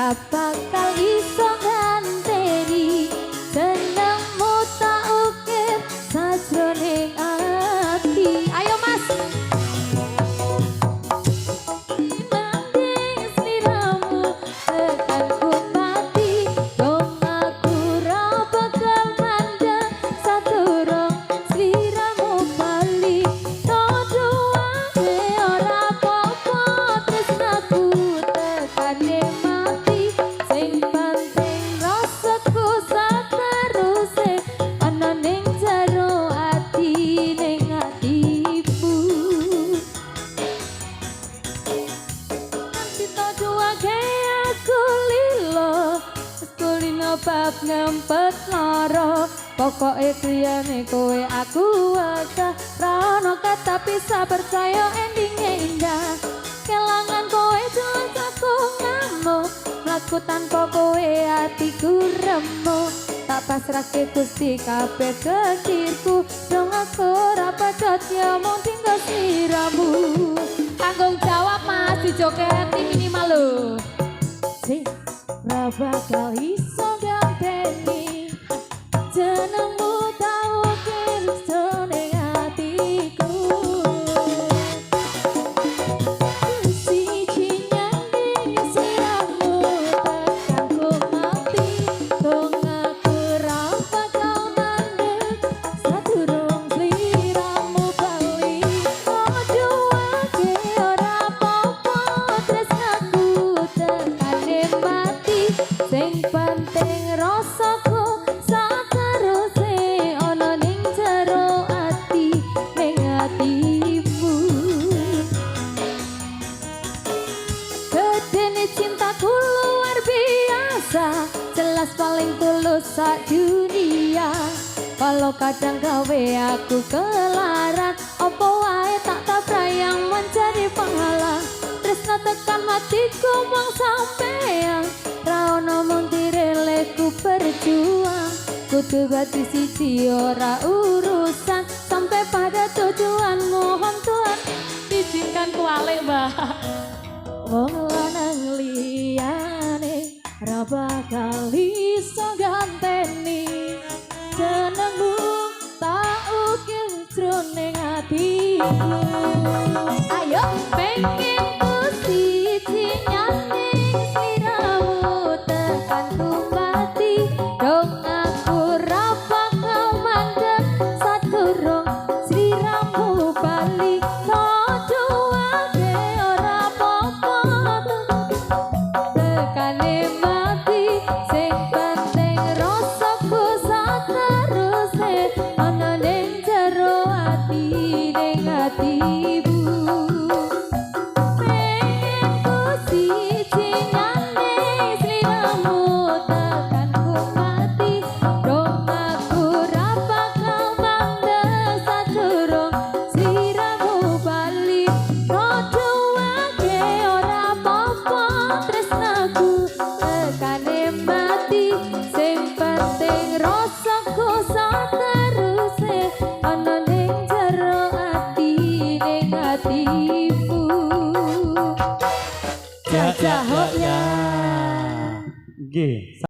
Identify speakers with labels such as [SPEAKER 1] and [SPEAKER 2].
[SPEAKER 1] Ra bakal iso nganteni jenengmu tak ukir sajroning ati. Ayo, Mas. Nanging sliramu tekanku mati. Dong aku ra bakal mandek sadurung sliramu bali. Tuduhane ora apa-apa, tresnaku tekane mati. Sing penting rasaku sateruse ana ning jero ati, ning atimu. Nanti tuduhake aku lilo, wis kulino bab ngempet lara. Pokoke kliyane kowe aku wegah. Ra ono kata bisa percaya endinge indah. Kelangan kowe jelas aku ngamuk. Mlaku tanpa kowe atiku remuk. Tak pasrahke Gusti kabeh getirku. Dong aku ora pedhot ya mung tinggal sliramu. Tanggung jawab, Mas, dijogeti minimal lho. Sing ra bakal iso ganteni jenengmu tak ukir jroning atiku. Siji nyanding sliramu tekanku mati. Dong aku ra bakal mandek sadurung sliramu bali. Tuduhake ora apa-apa, tresnaku tekane mati. Sing penting rasaku sateruse ana ning jero ati, ning atimu. Gedene cintaku luar biasa, jelas paling tulus sak dunia. Walau kadang gawe aku kelaran, opo wae tak tabrak yang menjadi penghalang. Tresna tekan matiku mung sampean. Ra ono montire leku berjuang. Kudu bati siji ora urusan. Sampai pada tujuan mohon Tuhan
[SPEAKER 2] Izinkan kualik, Mbak.
[SPEAKER 1] Wong lanang liyane ra bakal iso ganteni jenengmu tak ukir jroning atiku.
[SPEAKER 2] Ayo.
[SPEAKER 1] Pengen ku siji nyanding sliramu tekanku mati. Dong aku ra bakal mandek sadurung sliramu bali. Tuduhake ora apa-apa, tekane mati. Sing penting rasaku sateruse ana ning jero ati, ning atimu. Pengen ku siji nyanding sliramu tekanku mati. Dong aku ra bakal mandek sadurung sliramu bali. Tuduhake ora apa-apa, tresnaku tekane mati. Sing penting rasaku sateruse ana ning jero ati, ning atimu.
[SPEAKER 3] Ya, ya,
[SPEAKER 1] Jajah
[SPEAKER 3] ya, ya.
[SPEAKER 1] ya.
[SPEAKER 3] Nggih.